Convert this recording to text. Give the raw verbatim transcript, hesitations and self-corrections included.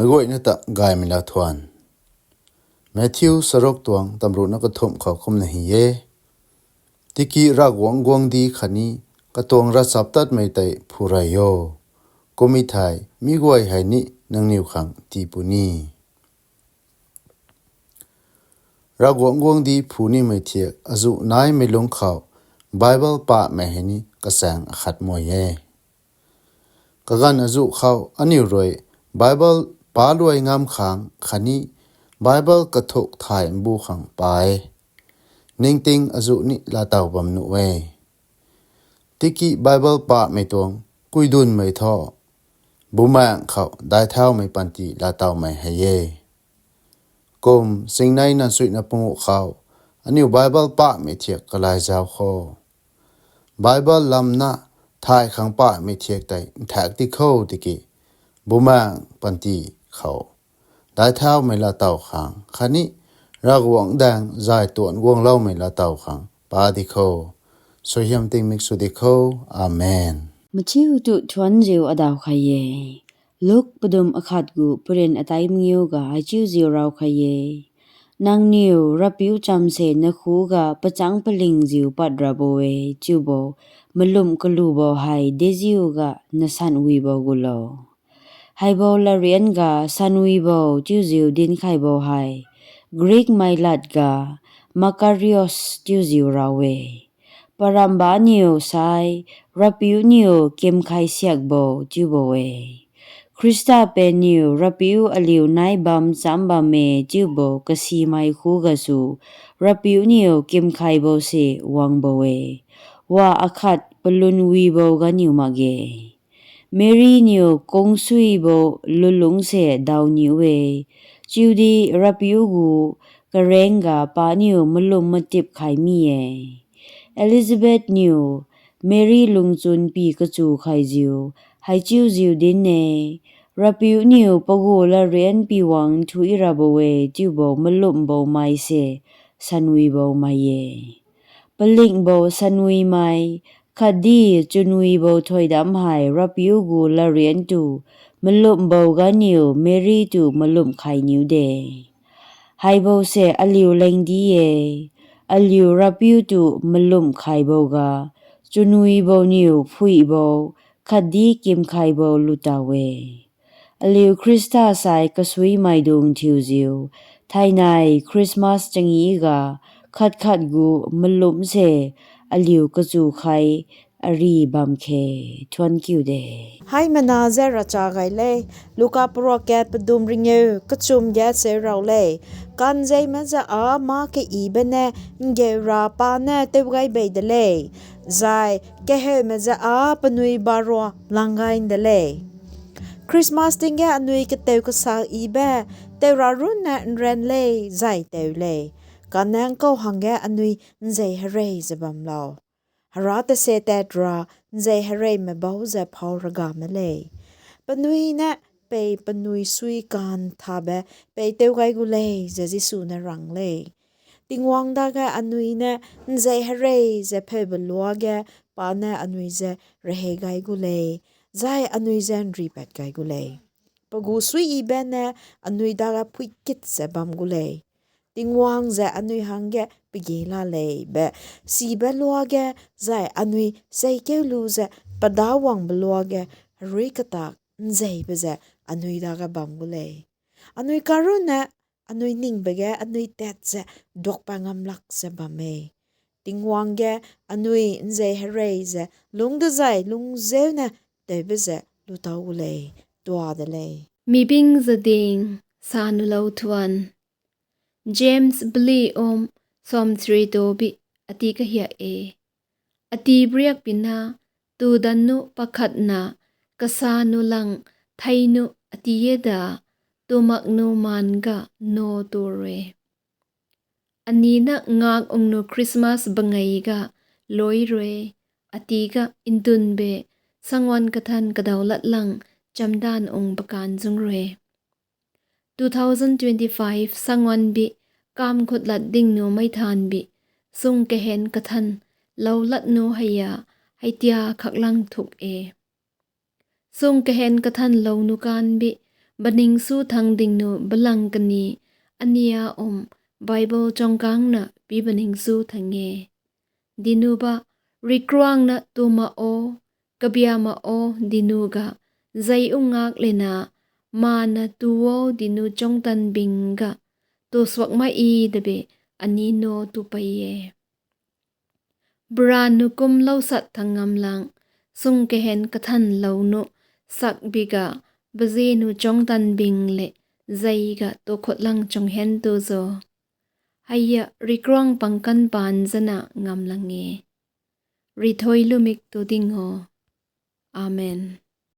Nagoina ta gaimila thuan. Matthew saruk tuang tamruna kathum khou kumna hi-e. Tiki Ravguangc guangdi khatni katuang ravchaptatmei tei phurai yo. Kum mithai miguai haini nangniu khang tipu ni. Ravguangc guangdi phunimei thiak azuh naimei lung khou Bible pamei haini kachaeng akhat moi-e. Kagan azuh khou aniu rui Bible paluai ngam khang khatni Bible kathuk thai mbu khang pa-e. Ningting azuh ni laataw bam nuh-e. Tiki Bible pamei tuang kuidunmei thu, bumaeng khou daithaomei panty laatawmei hai-e. Kum singnei nansuina panguh khou, aniu Bible pamei thiak kalai zau kho. Bible lamna thai khang pamei thiak tei nthak di kho tiki, bumaeng panty khou daithaomei laataw khang khatni Ravguangc daeng zai tuan guangloumei laataw khang pa di kho. Suaihiam tingmik su di kho. Amen. Mathiu tu thuanjiu adao khai-e. Luk padum akhat gu paren atai mangiu ga haichiujiu raokhai-e. Nangniu Rapiu chamse nakhuga pachang palingjiu padrabo-e chiubo malum kalubo hai dejiuga nasan wibo gulo. Haibo ladrian ga sanwibo chiujiu dinkhaibo hai Greek mai lad ga Makarios chiujiu rao-e. Paramba niu sai Rapiu niu kimkhai siakbo chiubo-e. Khrista penniu Rapiu aliu nai bam cham bamme chiubo kasimai khugasu Rapiu niu kimkhaibose wangbo-e. Wa akhat palun wibo ganiu makge. Mary niu kungsuibo lulungse daoniu-e, chiudi Rapiu gu kareng ga paniu malum matip khai mi-e. Elizabeth niu Mary lungchun pi kachu khaijiu, haichiujiu din-e, Rapiu niu pagu ladrian piwang thuirabo-e chiubo malumbo maise sanwibo mai-e. Palingbo sanwimai, khatdi chunwibo thoidam hai Rapiu gu ladriantu malumbo ganiu Mary tu malum khainiu de. Haibose aliu lengdi-e, aliu Rapiu tu malum khaiboga, chunwibo niu phuibo, khatdi kimkhaibo lutao-e. Aliu Khrista sai kasuimaidung thiujiu, thainai Christmas changi ga, khat khat gu malumse aliu kachu khai ari bam khe thuon kiu de. Haimana je racha gai lei, Luka pruakge padum ringeu kachum ge seu rao lei, kanjei majiu a ma kaibene, ngeura pa ne tewgai bei de lei, zai kaheu majiu a panui baro langgai de lei. Christmas tingge anui kateu kasa ibe, teura runne nren lei, zai teu lei. Kanang kau hangge anui nzei herei jiu bamlo. Hera tase tat ra nzei herei mabao jiu phao raga ma lei. Panui ne pei panui sui kan thabe pei tewgai gu lei jiu Jesu ne rang lei. Tingwang dage anui ne nzei herei jiu pheube luage pa ne anui jiu rehei gai gu lei, zai anui jiu nripad gai gu lei. Pagu sui ibe ne anui dage phuikit jiu bam gu lei. Tingwang jiu anui hangge pagi la lei be, sibe luage zai anui jeikeu lujiu pada wangbe luage, harui katak nzeibe jiu anui dage bam gu lei. Anui karunne anui ningbe ge anui tat jiu duakpa ngamlak jiu bamme. Tingwang ge anui nzei herei jiu lung dezai lungjeune tewbe jiu lutao gu lei, tua de lei. Mibing jading, sanu lou thuan. James bali om som chri tobi ati kahia-e. Ati briak pina, tudannu pakhatna, kasanu lang, theinu ati yeda, tumaknu manga no ture. Anina ngak ungnu Christmas bangaiga loirue, atiga ntunbe, sangwan kathan kadaolat lang, chamdan ung pakan jungrue. Two thousand twenty-five sangwan bi, kam khutlat dingnu maithan bi, sung kahen kathan, laolatnu haiya, haitia khaklang thuk-e. Sung kahen kathan laonu kan bi, Baningsu thangdingniu balang kani ania um Bible chongkangna pibaningsu thang-e. Dinuba rikruangna tu ma-o, kabia ma-o dinuga jai ungak lena, mana tuo dinu chongtanbingga tusuak mai-i dabe ani no tu pai-e. Braniu kum laosat thang ngamlang, sung kahen kathan laonu sakbiga bajenu chongtanbing le jaiga tukhutlang chunghen tujo. Haiya rikruang pangkan panjana ngamlang-e. Rithoi lumik tu ding-o. Amen.